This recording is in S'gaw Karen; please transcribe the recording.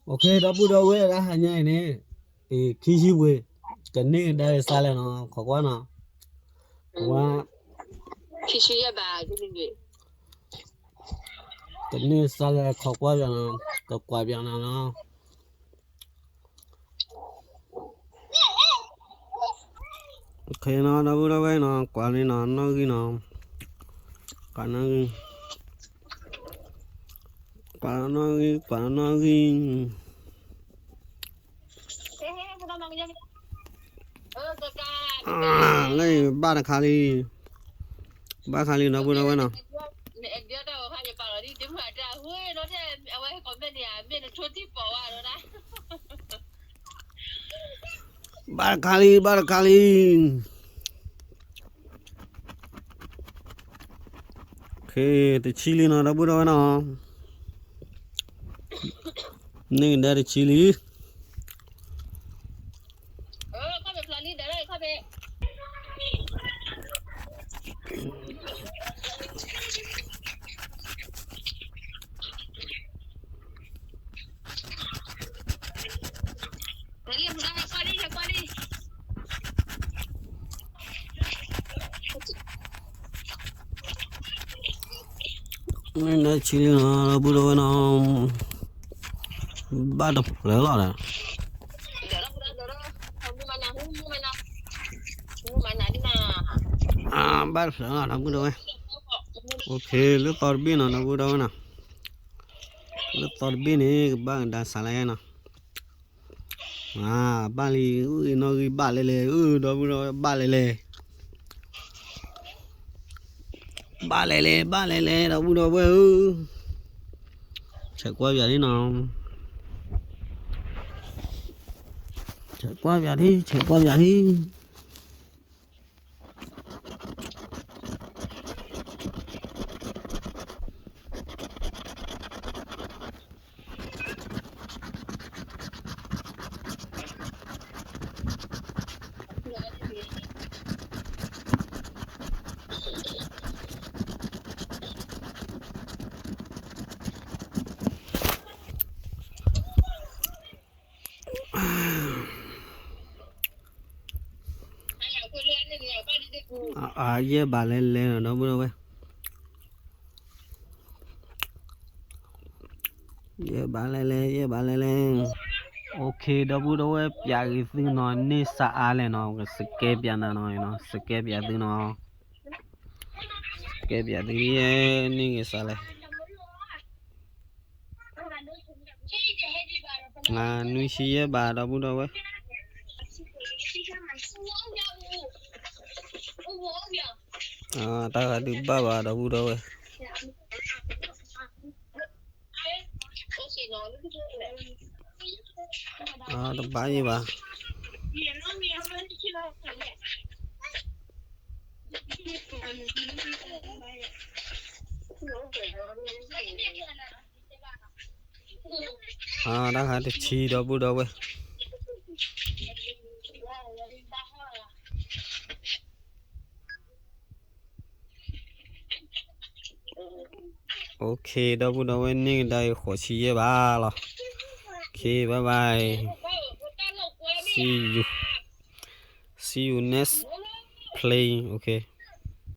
ဒီပုၢ်ဒီဝဲၢ် တဟါညါအံၤန့ၣ် အံၤ ခံဆံပှ့ၤ ကန့ၢ်ကဒါက့ၤစါလဲၣ်နီၤ ခိးကွၢ်နီၤ, ဝါ ကန့ၢ်စါလဲၣ် ခိးကွၢ်ပၠးနီၤ, ကကွၢ်ပၠးနၤနီၤ. နီၤ ဒီပုၢ်ဒီဝဲၢ်နီၤ ကွၢ်လံနီၤ နီၣ်ဂံၢ်နီၤ, ကွၢ်နီၣ်ဂံၢ်, ကွၢ်နီၣ်ဂံၢ် ကွၢ်နီၣ်ဂံၢ်. လၢဘၣ်တခါလံ, ဘၣ်ခါလံ ဒီပုၢ်ဒီဝဲၢ်နီၤ. ဘၣ်တခါလံ ဘၣ်တခါလံ. တဆံလံနီၤ ဒီပုၢ်ဒီဝဲၢ်နီၤ, န့ၢ်ကဒါတဆံလံ. န့ၢ်ကဒါတဆံလံနီၤ ဒီပုၢ်ဒီဝဲၢ်နီၤ, ဘၣ်တဖျၢၣ်လီၤဒီး, ဘၣ်တဖျၢၣ်လီၤ ဒီပုၢ်ဒီဝဲၢ်. လၢသီတဘ့ၣ်နီၤ ဒီပုၢ်ဒီဝဲၢ်နီၤ, လၢသီတဘ့ၣ်န့ၣ် ကဘၣ်ကဒါစးလဲၣ်နီၤ. ဘၣ်လံ အုၣ်နီၣ်ဂံၢ်ဘၣ်လဲၣ်လဲၣ် အုၣ် ဒီပုၢ်ဒီဝဲၢ် ဘၣ်လဲၣ်လဲၣ်, ဘၣ်လဲၣ်လဲၣ် ဘၣ်လဲၣ်လဲၣ် ဒီပုၢ်ဒီဝဲၢ်ဧၢ, ဆဲးကွၢ်ပၠးဒ်နီၤ, ဆဲးကွၢ်ပၠးဒ် ဆဲးကွၢ်ပၠးဒ်. ယဲၢ်ဘးလဲၤလဲၤနီၤ ဒီပုၢ်ဒီဝဲၢ်, ယဲၢ်ဘးလဲၤလဲၤ ယဲၢ်ဘးလဲၤလဲၤ. အိၣ်ခ့ ဒီပုၢ်ဒီဝဲၢ် ပၠးက့ၤသုနီၤ န့ၢ်စးအါလဲၣ်နီၤ ကစကဲပၠးနၤနီၤ, စကဲပၠးသုနီၤ, စကဲပၠးသု န့ၢ်က့ၤစးလဲၣ်. နွံဆံယဲၢ်ဘး ဒီပုၢ်ဒီဝဲၢ်, တၢ်ဂၤဒုးဘၣ်ဘၣ် ဒီပုၢ်ဒီဝဲၢ်, တဘၣ်ယဲၢ်ဘး. တၢ်ဂၤတဆံ ဒီပုၢ်ဒီဝဲၢ်. အိၣ်ခ့ ဒီပုၢ်ဒီဝဲၢ် န့ၢ်ကဒါအံၤ ဃိးဆံယဲၢ်ဘးလီၤ. Okay, bye bye. See you. See you next play. Okay.